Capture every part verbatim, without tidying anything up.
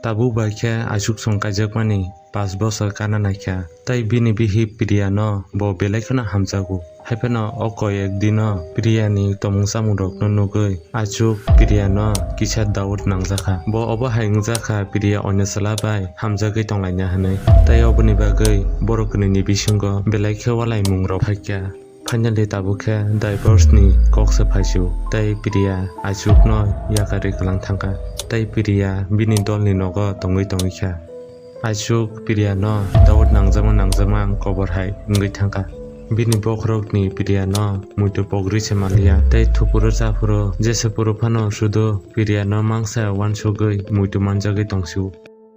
Tabuk bai khe Aichuk song kaijakmani pash bosor kana naikha, tei bini bihik Priya no bo belai kheno hamjago. Haiphano o koi ek dino Priya ni tongmung chamung rok no nugwi Aichuk Priya no kisa doubt nangjakha. Bo obo hai wngjakha Priya oino chwla bai hamjagwi tonglaina hinwi. Tei oboni bagwi borok kwnwi ni bisingo belai khe walaimung rok phaikha. Finally tabuk khe divorce ni kok se phaisio tei Priya Aichuk no yakarwi kwlang thangkha. Tei Priya bini dol ni nogo tongwi tongwi kha. Aichuk Priya no doubt nangjakma nangjakma ang kobor hai wngwi thangkha. Bini bokhorok ni Priya no muitu pogri se manliya tei thupuro chaphuro jese phuru phano sudu Priya no mangsa uansugwi muitu manjagwi tongsio.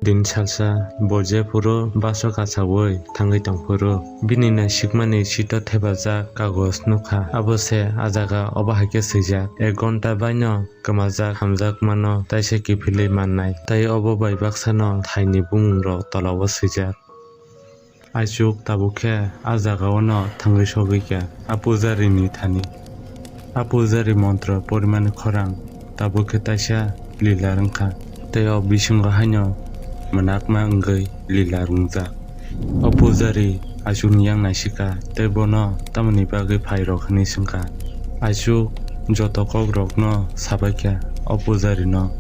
Din salsa bo jephuru baso kasaui thangwi tongphuru bini naisikmani sito thepajak kagoj nukha. Abo se a jaga obo hai khe swijak, ek gonta baino kwmajak hamjakmano taisa kiphilwi mannai. Tei obo bai baksano thaini bumungrok tolao swijak. Aichuk tabuk khe a jagao no thangwi sogwi kha a pujari ni thani. A pujari montro porimani khorang tabuk khe taisa lila wngkha, tei o bisingo haino mwnakma wngwi lila wngjak. O pujari Aichukni yang naisikha tei bono tamoni bagwi phairok hwnwi swngkha. Aichuk joto kokrokno sabaikha o pujarino.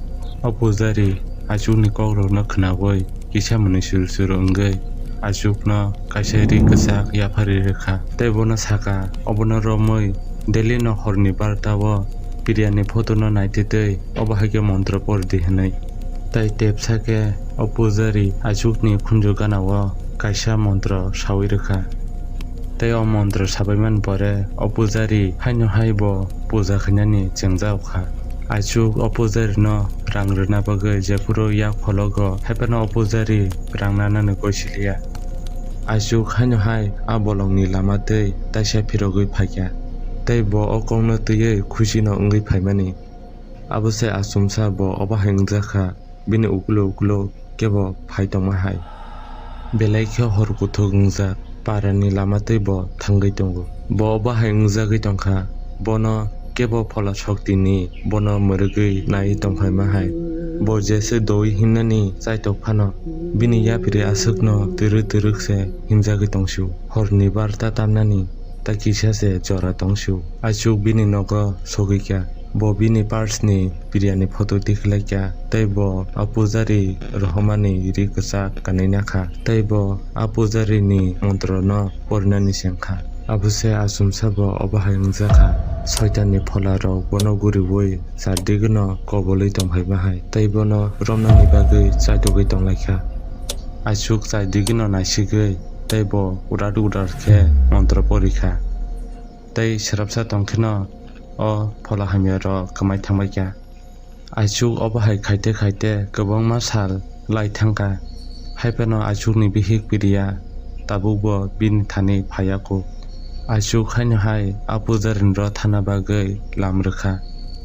O pujari Aichukni kokrokno khnaui kisa mwnwi suru suru wngwi Aichukno kaisa ri kwchak yapharwi rwkha tei bono sakha, obono romwi daily no horni barta o Priya ni photo no naitwi twi obo hai khe montro pori di hwnwi. Tei tepsa khe o pujari Aichukni khunju gana o kaisa montro saui rwkha. Tei o montro sabaimani pore o pujari haino hai bo puja khainani chengjak kha. Aichuk o pujarino rang rwna bagwi jephuru yak phologo, haiphano o pujari rang nanani goi siliya. Aichuk haino hai a bolongni lama twi taisa phirogwi phaikha, tei bo o kokno twiwi khusino wngwi phaimani. Abo se achomsa bo obo hai wngjakha, bini ukulo ukulo kebo phai tongma hai. Belai khe hor kuthuk wngjak, parani lama twi bo thangwi tongo. Bo obo hai wngjagwi tongkha, bono kebo phola soktini bono mwrwgwi naiwi tongphaima hai. Bo jese doi hinnani chaitok phano, bini yapiri aswkno twrwk twrwk se himjagwi tongsio. Horni barta tamnani ta kisa se jora tongsio. Aichuk bini nogo sogwi kha. Bo bini purse ni Priya ni photo tikhlai kha, tei bo a pujari rohormani ri kwchak kanwi nakha, tei bo a pujari ni montro no porinani sengkha. Abo se achomsa bo obo hai wngjakha, soitan ni phola rok bono guriui char digino kobolwi tongphaima hai, tei bono romnani bagwi chaitogwi tonglaikha. Aichuk char digino naisigwi tei bo urat urat khe montro porikha. Tei swrapsa tongkheno o phola hamya rok kwmai thangbai kha. Aichuk obo hai khaite khaite kwbangma sal lai thangkha. Haiphano Aichukni bihik Priya tabukbo bini thani phaiya kho. Aichuk haino hai a pujarini rw thana bagwi lam rwkha.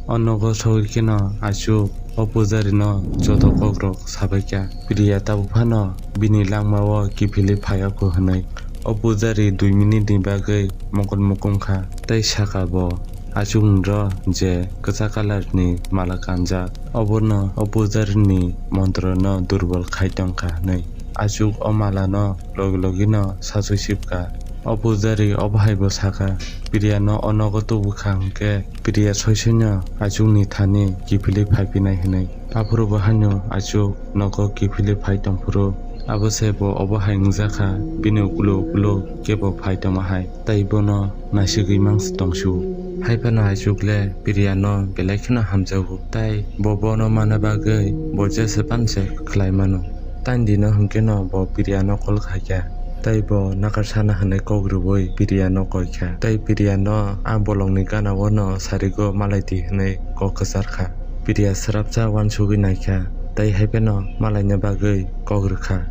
O nogo sogwi kheno Aichuk o pujarino joto kokrok sabai kha. Priya tabuk phano bini langmao kiphilwi phaiya kho hwnwi. O pujari dui minute ni bagwi mokol mukum kha tei saka bo, Aichukni rw je kwchak colour ni mala kanjak, obono o pujarini montrono durbol khai tongkha hwnwi. Aichuk o malano logi logino sachwi sipkha. O pujari obo hai bo sakha, Priya no o nogo tubukha hwnkhe Priya soi soino Aichukni thani kiphilwi phaiphinai hwnwi. Aphuru bo haino Aichuk nogo kiphilwi phai tongphuru, abo se bo obo hai wngjakha, bini ukulo ukulo kebo phai tongma hai, tei bono naisigwi mangsa tongsu. Haiphano Aichuk le Priya no belai kheno hamjago, tei bo bono mana bagwi bo jesa pan se khlai mano. Tei dino hwnkhe no bo Priya no call khai kha, tei bo nakar sana hwnwi kok rwui Priya no koi kha, tei Priya no a bolongni gana o no sarigo malai di hwnwi kok kwchar kha. Priya swrapsa uansugwi nai kha, tei hai phano malaina bagwi kok rw kha.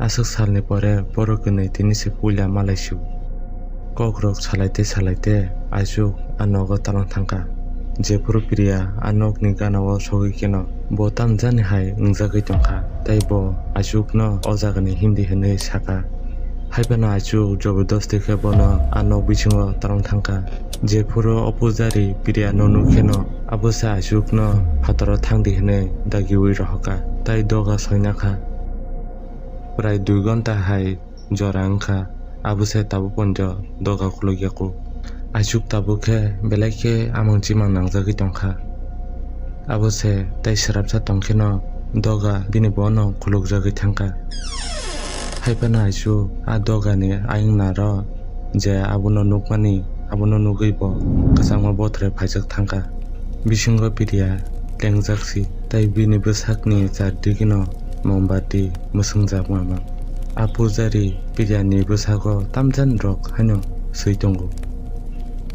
Aswk salni pore borok kwnwi tini se puila malai su. Kokrok salaite salaite Aichuk a nogo talang thangkha. Jephuru Priya a nokni ganao sogwi kheno bo tamjani hai wngjagwi tongkha, tei bo Aichukno o jagani himdi hwnwi sakha. Haiphano Aichuk jobordosti khe bono a nok bisingo talang thangkha. Jephuru o pujari Priya no nukheno Abo se Achukno phataro thangdi hwnwi dagiui rohorkha, tei doga soinakha. Prai dui gonta hai jora wngkha, abo se tabuk ponjo doga khulukyaku. Achuk tabuk khe belai khe amang chimang nangjagwi tongkha. Abo se tei swrapsa tongkheno doga bini bono khulukjagwi thangkha. Haiphano Achuk a dogani ayung naro je abono nukmani, abono nugwi bo kwchangma bothorwi phaijak thangkha. Bisingo Priya lengjak si, tei bini bwsakni chardikino mombati mwswngjak mama. A pujari Priyani bwsago tamjani rok haino swi tongo.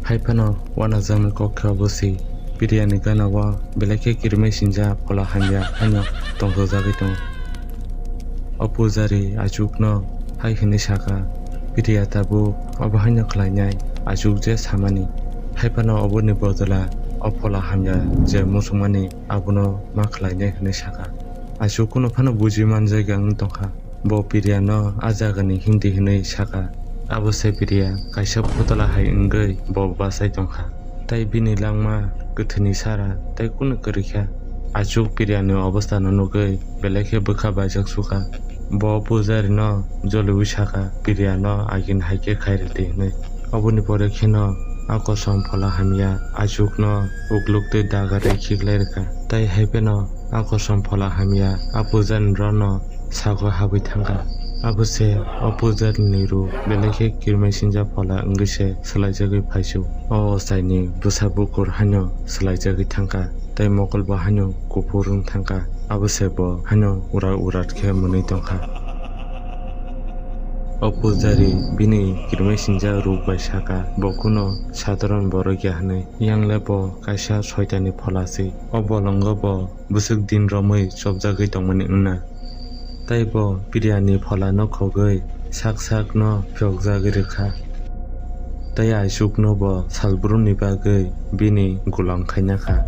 Haiphano wanajakni kok khe obo si, Priyani ganao belai khe kirimai sinjak phola hamya haino tongthokjagwi tongo. O pujari Achukno hai hwnwi sakha, Priya tabuk obo haino khlainai, Achuk je samani. Haiphano oboni bodol o phola hamya je muchungmani abono ma khlainai hwnwi sakha. Achuk kunu phano buji manjak wngwi tongkha. Bo Priyano a jagani himdi hwnwi sakha. Abo se Priya kaisa phutola hai wngwi bo bachai tongkha. Tei bini langma kwthwini sara tei kunu kwrwi kha. Achuk Priyani obostano nugwi belai khe bwkha baijak sukha. Bo pujarino joliui sakha, Priyano agini hai khe khairwdi hwnwi. Oboni pore kheno a kosom phola hamya Achukno ukluk tei dagarwi khiklai rwkha. Tei hai pheno a kosom phola hamya a pujarirokno sago habwi thangkha. Abo se o pujarini ruk belai khe kirmai sinjak phola wngwi se swlaijagwi phaisu. O ochaini bwsa bukur haino swlaijagwi thangkha, tei mokol bo haino kuphur wng thangkha. Abo se bo haino urat urat khe mwnwi tongkha. O pujari bini kirmai sinjak ruk bai sakha, bo kuno sadharon borok ya hwnwi. Yang le bo kaisa soitani phola se. O bolongo bo bwswk din romwi chopjagwi tongmani wngna. Tei bo Priyani pholano khogwi sak sakno phiyokjagwi rwkha. Tei Achukno bo salbrumni bagwi bini gulam khaina kha.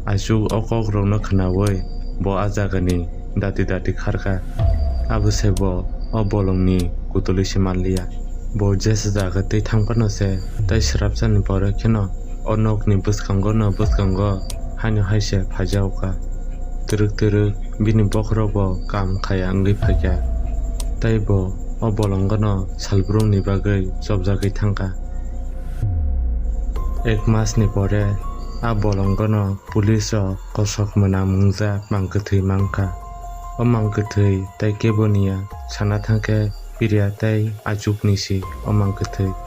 Achuk o kokrokno khnaui bo a jagani dati dati kharkha. Abo se bo o bolongni kutulwi se manliya. Bo jesa jaga twi thang phano se tei swrapsani pore kheno o nokni bwskango no bwskango haino hai se phaijakha. Twrwk twrwk bini bokhorok bo kam khaya wngwi phaikha. Tei bo o bolongo no salbrumni bagwi chopjagwi thangkha. Ek masni pore a bolongo no police rok kosok mwnam wngjak mang kwthwi mankha. O mang kwthwi tei kebo niya sana thangkhe Priya tei Achukni si o mang kwthwi.